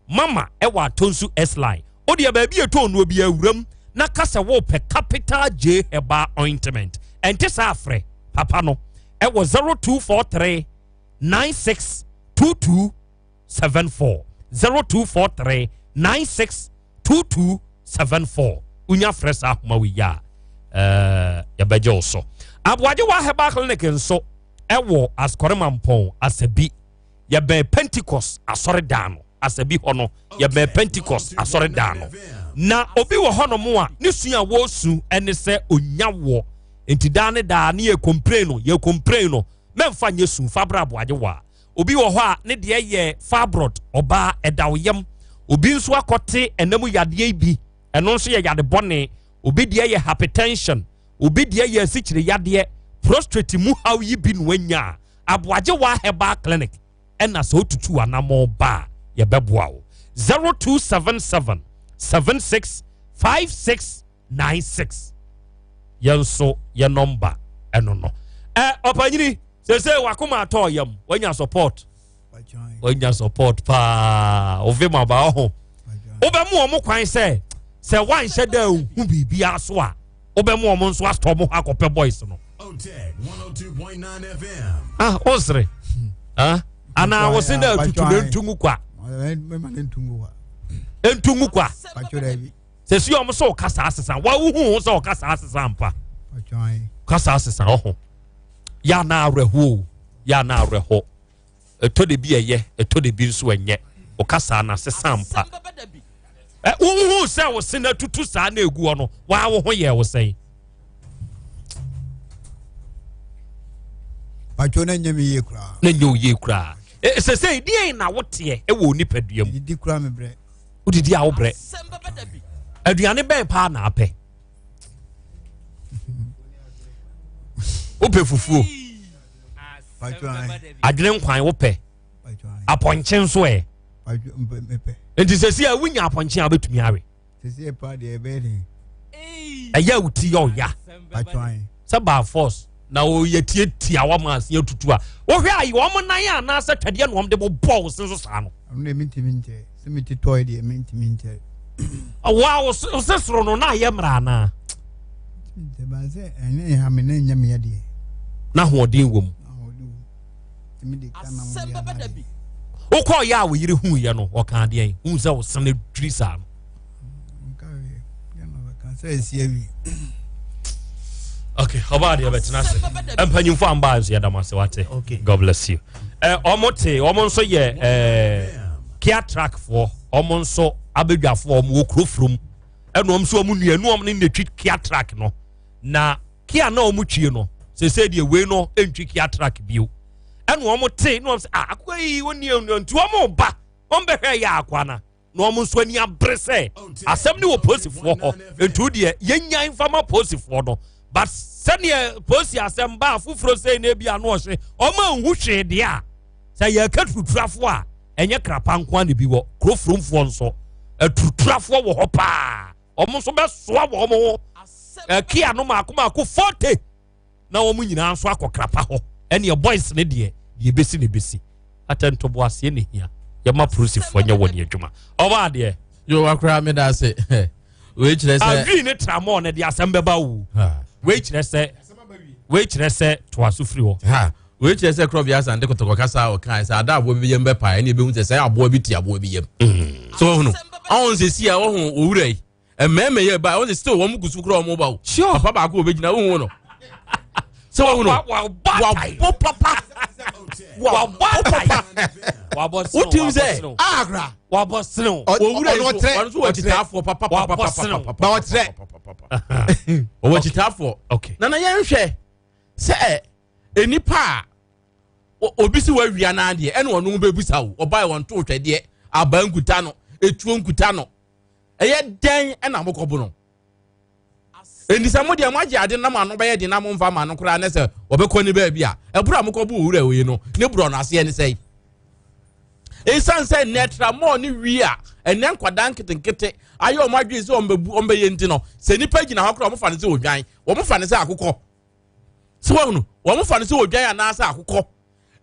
Mama ɛwɔ Atonsu S-Line. Wo deɛ baabi a ɛtɔn nnuro biara wuram na ka sɛ wopɛ Capital J Herbal Ointment. Ɛnte saa frɛ papa no ɛwɔ 0243 96 22 74 0243 96 22 74 wonya frɛ saa ahoma wei a ɛɛ yɛbɛgye wo so. Aboagye wa Herbal Clinic nso ɛwɔ Asɔremampɔn Asabi yɛbɛn pentecost asɔredan no asabi hɔ no yɛbɛn pentecost asɔredan no na obi wɔ hɔnom a ne su a wɔresu ne sɛ onya woɔ nti daa ne daa ne yɛ complain no yɛ complain no mɛmfa nyɛ su fa bra aboagye wɔ a obi wɔ hɔ a ne deɛ yɛ fibroid ɔbaa ɛda wo yam obi nso akɔte ɛnam yadeɛ bi ɛno nso yɛ yade bɔne obi deɛ yɛ hypertension obi deɛ yɛ asikyire yadeɛ prostrate mu haw yi bi na wanya a Aboagyewa Herbal Clinic ɛna sɛ wotutu w'anammɔn ba a yɛbɛboa wo 0277 76 5696 yɛn nso yɛ nɔmba ɛno no ɛ ɔpanyini sese wakoma atɔ yam wanya support wanya support paa ofe ma ba ɔho wobɛmo wɔn kwan sɛ sɛ wanhyɛ dɛ ohu biribiara so a wobɛmo wɔn nso asɔ wɔn ho akɔpɛ boys no ah wosere ah anaa wose na atutu na ntungu kwa ntungu kwa sɛ si wɔn sɛ ɔkasa asesa wawohu ho sɛ ɔkasa asesa mpa kasa asesa ɔho yɛ ana awerɛhoɔ yɛ ana awerɛhoɔ ɛtɔ de bi ɛyɛ ɛtɔ de bi nso ɛnyɛ ɔkasa na asesa mpa ɛ wohu sɛ wo se na tutu saa na egu hɔ no waa wo ho yɛ wo sɛn. patro na nyɛ mi yie koraa. na nyɛ wo yie koraa sɛ sɛ deɛn na woteɛ ɛwɔ onipadua mu. didi koraa mi brɛ. wodidi a wobrɛ aduane bɛn paa na apɛ wopɛ fufuo adwene nkwan wopɛ apɔnkye nso ɛ nti sɛsi a wonya apɔnkye a wobɛtumi awe ɛyɛ wo ti yɛ ɔya sɛ by force na wɔyɛ tietia wɔn a aseɛ tutu a wohwɛ ayi wɔn nan anaasɛ twɛdeɛ na wɔn de bɔ wo se so saa no. ɛno deɛ mentumi nkyɛ sɛ mete tɔe deɛ mentumi nkyɛ. wa wo se soro no na ayɛ mmara anaa. sɛ ɛne ha me na nyɛ meɛ deɛ. Na ahoɔden wɔ mu. Wokɔɔ yɛ a wo yere huiɛ no ɔka adeɛ hu sɛ wo sene dwiri saa no. Okay, ɔbaa deɛ bɛtena ase. Mpanyinfo a mbaa nso yɛda mo ase wate. God bless you. Ɔmo te ɔmo nso yɛ Kia truck foɔ ɔmo nso abadwafoɔ ɔmo wɔ kuro furom ɛna ɔmo nso ɔmo nua ɛnu ɔmo ne na etwi Kia truck no na Kia na ɔmo twie no sese deɛ wei no ntwi Kia truck bio ɛna ɔmo te na ɔmo sɛ ah akokɔ yi wɔn nie nti ɔmo ba ɔmo bɛhwɛ yɛ akwa na. na wɔn nso ani abere sɛ asɛm no wɔ polisifoɔ hɔ nti deɛ yɛnya nfama polisifoɔ no but sɛdeɛ polisi asɛm ba afoforɔ sɛ na ebi ano ɔhye wɔn anhu hwee deɛ a sɛ yɛka turuturafoɔ a ɛnyɛ krapa nko ara na ebi wɔ kuro furomfoɔ nso aturuturafoɔ wɔ hɔ paa wɔn nso bɛsoa wɔn ho ɛkia no mako mako 40 na wɔn nyinaa nso akɔ krapa hɔ ɛneɛ boys ne deɛ deɛ ebesi na ebesi atɛ ntoboaseɛ na ehia yɛma polisifoɔ nyɛ wɔn adwuma ɔba adeɛ. yo wakora mi da ase wei kyerɛ sɛ. awi ne tramɔɔ ne de asɛm bɛba wo wei kyerɛ sɛ wei kyerɛ sɛ toa so firi hɔ. wei kyerɛ sɛ korɔ bi asante kɔtɔkɔ kasa a ɔka sɛ ada aboa bi yam bɛpa ɛne ebehu sɛ sɛ aboa bi ti aboa bi yam. Mm. so wɔn ho ɔhun sɛ si a wɔn owura yi mmarima yɛ ba wɔn sɛ still wɔn gu so kura wɔn ba o sure papa baako obɛgyina wohu no sɛ wɔhu no wabɔ papa wabɔ papa wotim sɛ akra wabɔ serew owura yi so ɔno nso wɔ akyitaafoɔ papa papa papa ba ɔtrɛ ɔwɔ akyitaafoɔ nana yɛnhwɛ sɛ nipa a obi si wawia n'adeɛ ɛna ɔno bɛbusa wo ɔbaa wɔn to twɛdeɛ abaa nkuta no etuo nkuta no ɛyɛ dɛn ɛna mokɔbo no nti sɛ mo deɛ moagye ade nam ano bɛyɛ de na momfa ma no koraa ne sɛ ɔbɛkɔ ne baabi a ɛberɛ a mokɔbo owura wei no ne borɔ no aseɛ ne sɛe ɛsiane sɛ nnɛ tramɔɔ ne wie a ɛnɛ nkwadaa nketenkete ayɛ ɔmo adwene sɛ ɔmbɛbu ɔmbɛyɛ nti no sɛ nipa gyina hɔ koraa ɔmofa no sɛ odwan wɔmofa no sɛ akokɔ sɛ wɔhunu wɔmofa no sɛ odwan anaasɛ akokɔ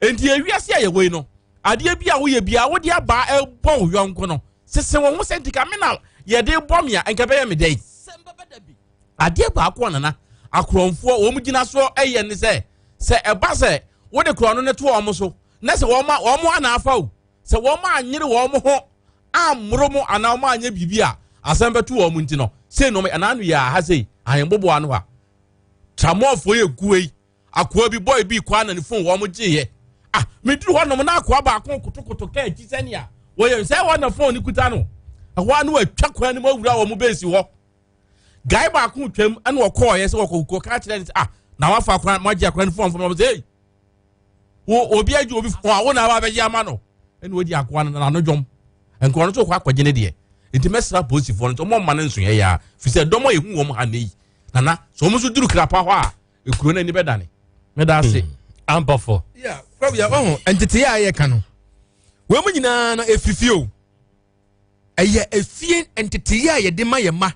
Enti ewiase a yɛwɔ yi no, adeɛ bi a woyɛ biara wode abaa ɛbɔ wo yɔnko no, sese wo ho sɛ nti ka me na yɛde bɔ me a nka bɛyɛ me dɛn? Adeɛ baako a nana akorɔmfoɔ wɔn gyina soɔ ɛyɛ ne sɛ sɛ ɛba sɛ wode korɔno no to wɔn so na sɛ wɔn wɔn ana afa o sɛ wɔn anyere wɔn ho ammoro mo anaa wɔn anyɛ biribi a asɛm bɛto wɔn nti no sei nom ɛna ano yɛ aha sei ahemboboa no a tramɔfoɔ yɛ gue yi Akoa bi boy bi kɔ a na ne phone wɔn gyeeɛ. Ah, meduru hɔ nom na akoa baako kotokoto kaa akyi sɛnea wɔyɛ sɛ wɔn na phone no kuta no. Ɛhɔ a na watwa kwan no mu awura wɔn base hɔ. Guy baako twam ɛna ɔkɔɔyɛ sɛ wɔkɔ ka kyerɛ no sɛ ah na wafa akora mo agye akora no phone fam na wɔn sɛ hey wo obi agye obi phone a wo na aba abɛgye ama no ɛna wɔdi akoa no na n'ano dwom nkoa no nso kɔ akɔgye ne deɛ nti mɛsra polisifoɔ no nti wɔn mma no nsoyɛ yɛ a fi sɛ dɔm a yɛhu wɔn ha ne yi nana sɛ wɔn nso duru krapa hɔ a ekuro no ani bɛdane mɛda ase. Hmm. ampafo. ya kɔbea ɔho ntetee a yɛka no wɔn mu nyinaa no efifie o ɛyɛ efie ntetee a yɛde ma yɛn ma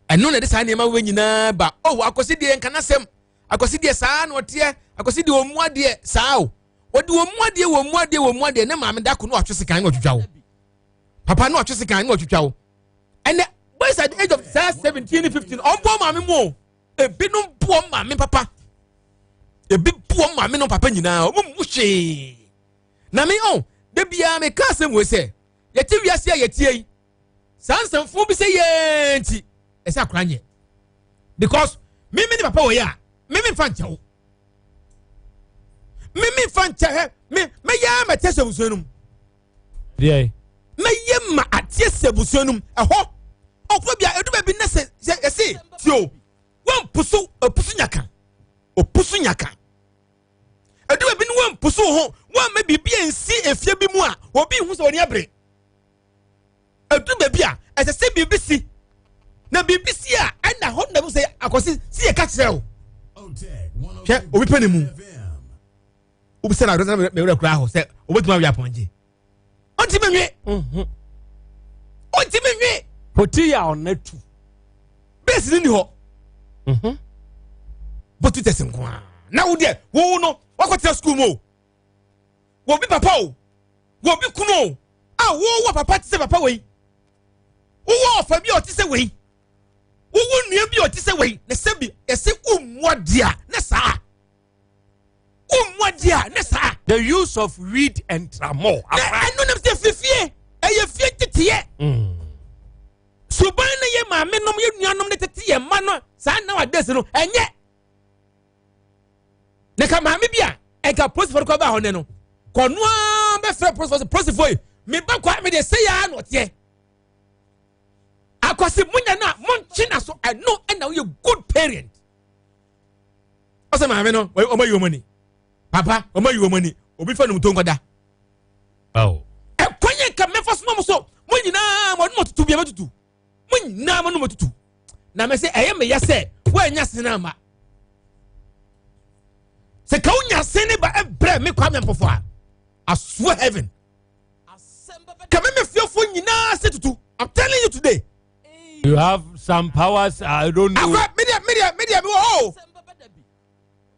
ɛno na ɛde saa nneɛma wɔ nyinaa ba oh akɔsi deɛ nkanasɛm akɔsi deɛ saa na ɔteɛ akɔsi deɛ ɔmu adeɛ saa o wɔde wɔn mu adeɛ wɔn mu adeɛ wɔn mu adeɛ ne maame dako na watwe sekan na ɔtwitwa wo papa na watwe sekan na ɔtwitwa wo ɛnɛ boys at the age of saa 17 15 ɔmbɔ maame mu o ebinom bu wɔn maame papa ebi bu wɔn maame no papa nyinaa wɔn mu hwee na me ɔn de biara me ka asɛm wei sɛ yɛte wiase a yɛtie yi saa nsɛmfo bi sɛ yɛn nti ɛsɛ akora nyɛ because me me ne papa wɔ yɛ a me me nfa nkyɛw me me nfa nkyɛ hɛ me me yɛ ama tɛ sɛ abusua no mu mɛyɛ ma ateɛ sɛ abusua no mu ɛhɔ ɔkoro bia edu baabi ne sɛ sɛ ɛse tio wɔmpusu opusu nyaka opusu nyaka edu baabi ne wɔmpusu ho wɔmma biribi nsi efie bi mu a obi hu sɛ wɔn abere edu baabi a ɛsɛ sɛ biribi si na biribi si a ɛna hɔ na sɛ akɔsi si yɛ ka kyerɛ o hwɛ obi pɛ ne mu obi sɛ na adɔsɛ na mewura kura hɔ sɛ obetumi awi apɔnkye ɔntumi nwe mhm. ɔntumi nwe. poti yɛ ɔna tu. bɛsi ni ni hɔ mhm. bɔtu tɛsi nko ara na wo deɛ wo no wakɔtena sukuu mu o wɔ bi papa o wɔ bi kunu o a wowɔ papa te sɛ papa wei wowɔ ɔfa bi a ɔte sɛ wei wowɔ nua bi a ɔte sɛ wei na sɛ bi ɛsɛ wommoa deɛ na saa. deɛ a ne saa. The use of weed and tramol. Na ɛno nam sɛ fifie ɛyɛ fie nteteɛ. Suban ne yɛ maame nom yɛ nuanom ne tete yɛ mma no saa nowadays no ɛnyɛ. Na ka maame bi a ɛnka polisifoɔ no kɔ baa hɔ nɛ no kɔnoa bɛfrɛ polisifoɔ sɛ polisifoɔ yi meba kɔ a mede sɛ yɛ a na ɔteɛ. Akwasi munya no a monkye na so ɛno ɛna woyɛ good parent. Ɔsɛ maame no ɔma yi wɔn ani papa ɔma yi wɔn ani obi fɛ no to nkɔda. Ɛkwan yɛ nka mɛfa so mo so mo nyinaa mo anum tutu bia mɛtutu mo nyinaa mo anum tutu na mɛ sɛ ɛyɛ mɛ ya sɛ wɔanya sene ama sɛ ka wonya sene ba ɛbrɛ me Kwame Ampofo a asoa heaven ka me me fiefo nyinaa sɛ tutu. I'm telling you today. You have some powers I don't know. Akwa media media media mi wɔ hɔ o.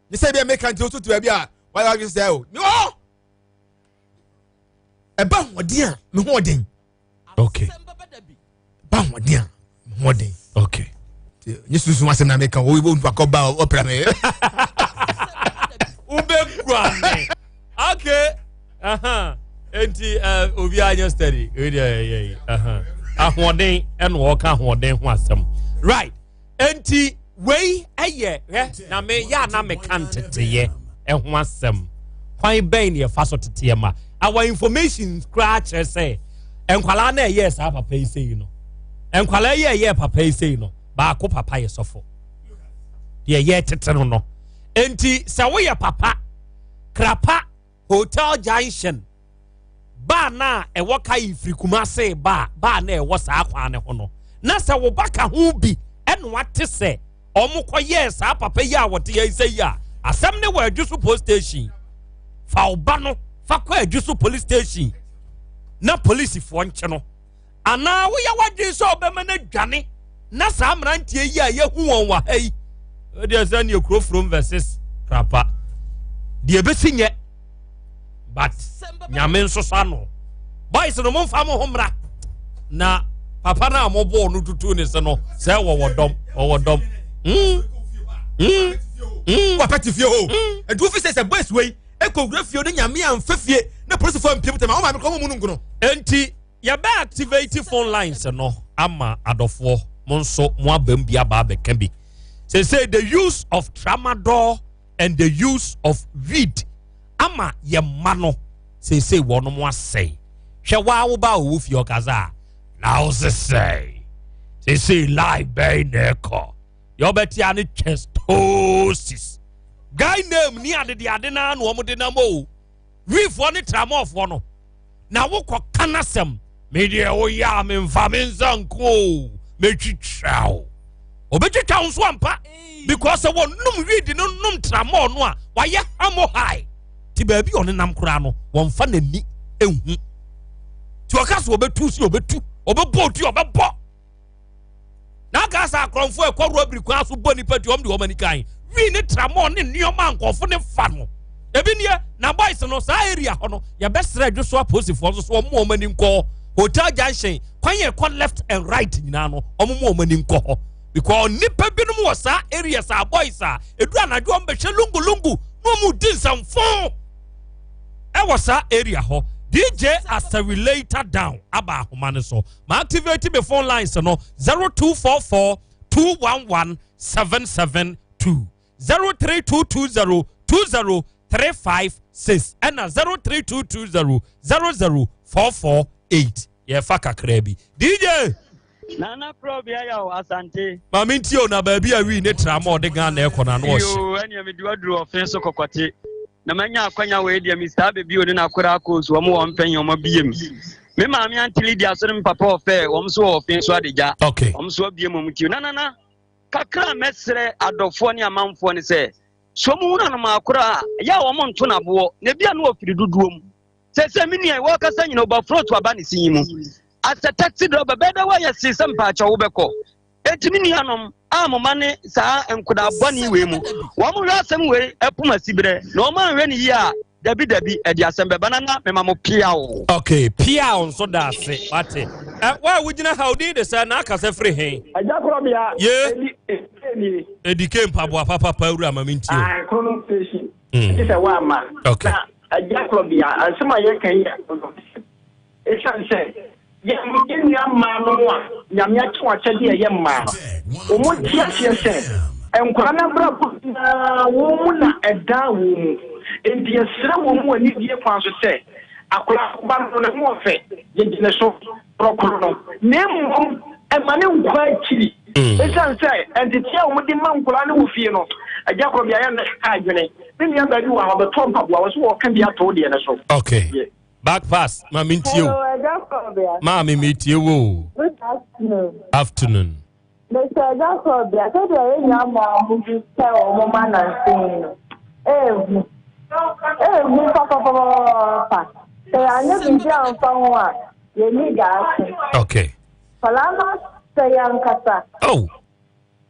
Ne sɛ bi a meka nti o so tu baabi a wayɛ wadwi sɛ o mi wɔ hɔ. Ɛba ahoɔden a me ho ɔden. Okay. Ɛba ahoɔden a me ho ɔden. Okay. Nye sunsun asɛm na meka o o nipa kɔ ba ɔpra me. Wobɛgua me. Okay. Uh-huh. Enti obi anyɛ steady. Wei deɛ ɛyɛ yi. Ahoɔden ɛna ɔka ahoɔden ho asɛm. Right. Enti wei ɛyɛ hwɛ na me yɛ ana meka nteteyɛ ɛho asɛm. Kwan bɛn na yɛfa so teteɛ ma? Our information koraa kyerɛ sɛ nkwalaa na ɛyɛɛ saa papa yi sei no. Nkwalaa yi ɛyɛɛ papa yi sei no, baako papa yɛ sɔfo. Deɛ ɛyɛ tete no no. Enti sɛ woyɛ papa, krapa Hotel Junction baa no a ɛwɔ ka yi firi Kumase baa baa no a ɛwɔ saa kwan no ho no, na sɛ wo ba ka ho bi ɛna wate sɛ wɔn kɔyɛɛ saa papa yi a wɔte yɛn sɛ yi a, asɛm ne wɔ Adwo so police station. Fa wo ba no fa kɔ Adwo so police station na polisifoɔ nkye no. Anaa woyɛ w'adwene sɛ ɔbɛma no adwane na saa mmeranteɛ yi a yɛhu wɔn wɔ ha yi deɛ sɛ neɛ kuro from versus krapa deɛ ɛbɛsi nyɛ, but nyame nso so ano. Boys no momfa mo ho mmra na papa no a mobɔɔ no tutu ne se no sɛ wɔwɔ dɔm wɔwɔ dɔm. Wapɛ te fie hɔ ɛnti wofi sɛ sɛ boys wei ɛkɔ wura fie ne nyame amfa fie na polisifoɔ mpiem tɛma wo maame kɔ mo mu no nkono. Enti yɛbɛ activate phone lines no ama adɔfoɔ mo nso mo abam bi aba abɛka bi. Sese the use of tramadol and the use of weed ama yɛ mma no sese wɔn mo asɛe. Hwɛ waa wo ba a ɔwɔ fie ɔkasa a na wo sesɛe. Sese live bɛn na ɛkɔ. Deɛ ɔbɛte a ne chestosis. Guy name ni adede ade na na wɔn de nam o. Weefoɔ ne tramɔfoɔ no. Na wokɔ ka n'asɛm. Me deɛ woyɛ a memfa me nsa nko o. Metwitwa o. Obetwitwa wo nso ampa. Because sɛ wɔnom weed no nom tramɔɔ no a wayɛ hamo high. Ti baabi a ɔnenam koraa no wɔmfa n'ani nhu. Ti ɔka sɛ ɔbɛtu si ɔbɛtu, ɔbɛbɔ otu ɔbɛbɔ. Na aka sɛ akorɔmfoɔ ɛkɔ rɔbiri kwan so bɔ nipa tu wɔn de wɔn ani kan. Wii ne tramɔɔ ne nneɛma a nkurɔfo ne fa no. Ebi nie na boys no saa area hɔ no yɛbɛsrɛ adwo so apolisifoɔ nso so wɔn wɔn ani nkɔ hɔ. Hotel junction kwan yɛ kɔ left and right nyinaa no wɔn wɔn ani nkɔ hɔ. Because nipa binom wɔ saa areas a boys a edu anadwo wɔn bɛhwɛ lungu lungu na wɔn di nsɛmfo ɛwɔ saa area hɔ. DJ Asawilata down aba ahoma no so. Ma activate me phone lines no 0244 211 772 03220 20356 ɛna 03220 00448. Yɛfa kakra bi. DJ Nana Krobea yɛ o Asante. Maame nti o na baabi a wii ne tra ma ɔde Ghana ɛkɔ na ano ɔhye. Yoo ɛnea mede waduru ɔfe so kɔkɔte na manya akwanya wei deɛ Mister Abebio ne n'akora akoosu wɔn wɔ mpɛn wɔn abiem. Me maame Auntie Lydia so ne me papa ɔfɛ wɔn nso wɔ ɔfe so adegya. Okay. Wɔn nso abiem wɔn ti. Na nana kakra a mɛsrɛ adɔfoɔ ne amanfoɔ ne sɛ so wɔn hunu anomaa koro a ɛyɛ a wɔn nto n'aboɔ na ebi a no wɔ firi dodoɔ mu. Sɛ sɛ me nua wɔkasa nyina ɔba to aba ne sin yi mu. Asɛ taxi driver bɛɛ dɛ wɔayɛ see sɛ mpaakyɛw wobɛkɔ. Enti me nuanom a mo ma ne saa nkodaa bɔne wei mu, wɔn hwɛ asɛm wei ɛpom asiberɛ, na wɔn anhwɛ ne yie a, dabi dabi, ɛde asɛm bɛba na na mema mo piaw. Okay, piaw nso da ase, wate. Ɛ, wo a wogyina ha, wo din de sɛ, na akasa firi he? Agya Korɔbea, Ye? Edi, Edi nie. Edi ke mpaboa papapa wura ma mentie o. Ae, Kronom station. Ɛte sɛ woamma. Na agya korɔbea, asɛm a yɛka yi yɛ ɛsiane sɛ yɛn yɛn nua mmaa no a Nyame akyɛ wɔn akyɛdeɛ a ɛyɛ mmaa no, wɔn nte aseɛ sɛ nkwadaa no abrabɔ nyinaa wɔn mu na ɛdaa wɔn mu. Enti yɛsrɛ wɔn mu anidie kwan so sɛ akwadaa ba no ne ho ɔfɛ, yɛgye ne so korɔkorɔ no, na mmom ɛma ne nkɔ akyiri. Esiane sɛ ntetee a wɔde ma nkwadaa no wɔ fie no, agya korɔ beaeɛ na ɛha adwene. Me nua baa bi wɔ ha, ɔbɛtɔ mpaboa, wɔ so wɔka bi ato deɛ no so. Okay. Back pass, ma me ntie o. Hello, agya korɔ Maame me tie wo. Good afternoon. Afternoon. Mr. Agya korɔ bea, sɛdeɛ yɛn nua mmaa mo bi sɛ wɔn ma nansen no, ehu. Ehu papapapapa. Sɛ yɛanyɛ biribi amfa ho a, yɛnni daakye. Okay. Nkwadaa no asɛe ankasa. Oh.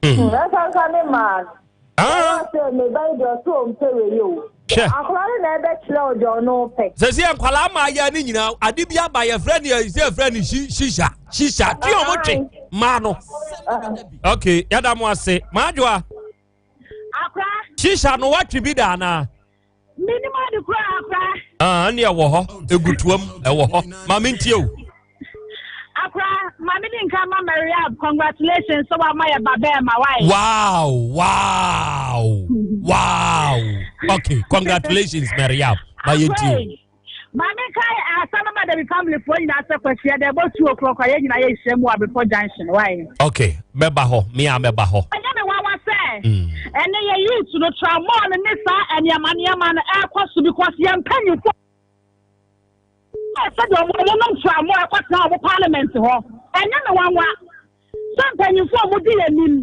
Hmm. Ɛnkanka ne maa no. Ah. Sɛ me ba yi deɛ ɔsɛ ɔmpɛ wei o. Hwɛ. Akwadaa no na ɛbɛkyerɛ wo deɛ ɔno pɛ. Sɛ sɛ nkwadaa maa yɛ ne nyinaa ade bi aba yɛfrɛ ne sɛ yɛfrɛ ne shisha shisha twe ɔmo twe maa no. Okay, yɛda mo ase. Maadwoa. Akora. Shisha no watwe bi da anaa? Menim ade koraa akora. Ah, ɛne ɛwɔ hɔ. Egutuam ɛwɔ hɔ. Maame ntie o. Akora, maame di nka ma Mariam, congratulations sɛ wama yɛ ba bɛɛ ma wae. Wow, wow, wow. Okay, congratulations Mariam. Ma yɛ ntie o. Maame nka asɛm ma Dabi family foɔ nyinaa sɛ kwasia dɛ ɛbɔ 2 o'clock a yɛn nyinaa yɛ nhyia mu wɔ Abepɔ junction wae. Okay, mɛba hɔ, me a mɛba hɔ. Ɛnyɛ me nwanwa sɛ ɛnɛ yɛ youth no tramɔɔ no ne saa nneɛma nneɛma no ɛrekɔ so because yɛn mpanyinfoɔ sɛdeɛ wɔn wɔn nom tramɔɔ ɛkɔtena wɔn parliament hɔ. Ɛnyɛ me nwanwa sɛ mpanyinfoɔ a wɔdi yɛn anim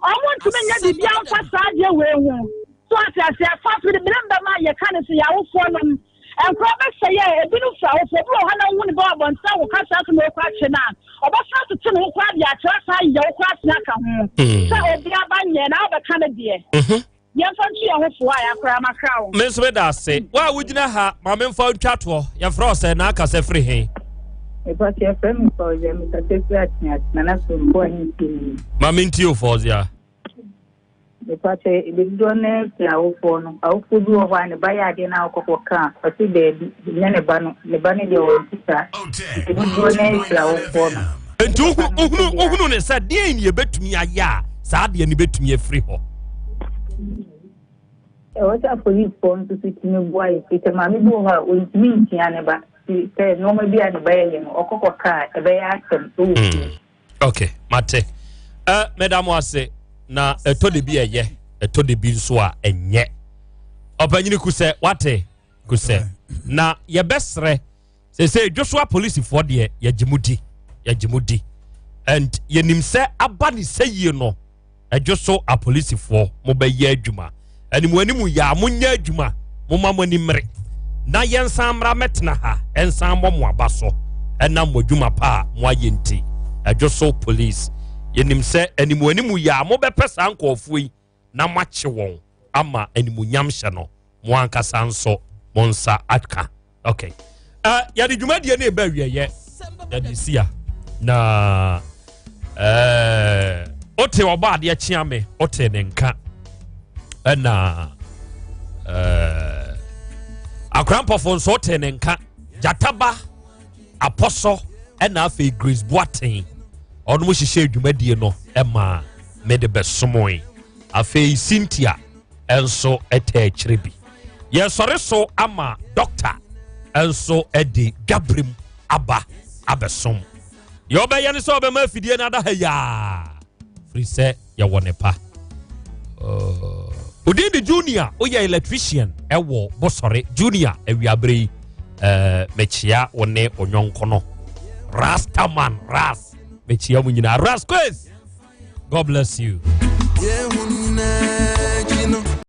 wɔn ntumi nyɛ biribiara mfa saa adeɛ wei ho. So ate aseɛ fa so de bere mbɛma yɛka ne so yɛ awofoɔ nom nkora bɛsɛ yɛ ebinom fira awofoɔ bi wɔ hɔ na wohu ne bɛ wɔ abɔnten a wɔka saa so na ɔkɔ akye no a ɔbɛsan tete ne ho koraa de akyerɛ saa yɛ wo koraa sena aka ho sɛ obi aba nyɛ na wobɛka no deɛ yɛmfa nto yɛn ho foɔ a yɛakora makra wo. Me nso meda ase. Wo a wogyina ha, ma memfa ntwa toɔ. Yɛfrɛ wo sɛ na akasa firi he? Mepatwa yɛfrɛ me Fawzia, mekasa firi Atease, Nana Frimpong ahemfie no mu. Ma mentie o Fawzia. Mepatwa dodoɔ no ara firi awofoɔ no. Awofoɔ bi wɔ hɔ a ne ba yɛ adeɛ na ɔkɔkɔ ka a, ɔse daabi, nyɛ ne ba no, ne ba no deɛ ɔnte saa. Nti dodoɔ no ara firi awofoɔ no. Nti wohunu wohunu ne sɛ deɛn ne yɛbɛtumi ayɛ a saa adeɛ no bɛtumi afiri hɔ? Ɛwɔ sɛ apolisifoɔ nso so tumi boa yɛ firi sɛ maame bi wɔ hɔ a ɔntumi ntia ne ba firi sɛ nneɛma bi a ne ba yɛyɛ no ɔkɔ kɔka a ɛbɛyɛ asɛm wɔ fie. Ok, mate. Uh, meda mo ase na ɛtɔ de bi ɛyɛ ɛtɔ de bi nso a ɛnyɛ. Ɔpanyini kusɛ wate kusɛ na yɛbɛsrɛ sese dwoso apolisifoɔ deɛ yɛgye mu di yɛgye mu di and yɛnim sɛ aba ne sɛ yie no ɛdwo so apolisifoɔ mobɛyɛ adwuma animu animu yɛ a monyɛ adwuma moma mo ani mmere na yɛnsan mmra mɛtena ha ɛnsan mmɔ mo aba so ɛnam mo adwuma pa a moayɛ nti ɛdwo so police yɛnim sɛ animu animu yɛ a mobɛpɛ saa nkurɔfoɔ yi na moakye wɔn ama animuonyam hyɛ no mo ankasa nso mo nsa aka okay uh, yɛde dwumadie no ɛba awieɛ yɛde si a na uh, wote ɔbɔ adeɛ kyea me wote ne nka ɛna uh, akora mpɔfo nso wote ne nka gyataba apɔsɔ ɛna afei grace boaten ɔnom hyehyɛ dwumadie no ɛma mede bɛsomoe afei cynthia nso ɛtɛ akyire bi yɛsɔre so ama dɔkta nso de dwaberem aba abɛsom deɛ ɔbɛyɛ no sɛ ɔbɛma afidie no ada ha yaa firi sɛ yɛwɔ ne pa odin de junior woyɛ electrician ɛwɔ bosɔre junior awiabere yi uh, mekyia wo ne onyɔnko no rastaman ras mekyia mu nyinaa rasquez God bless you.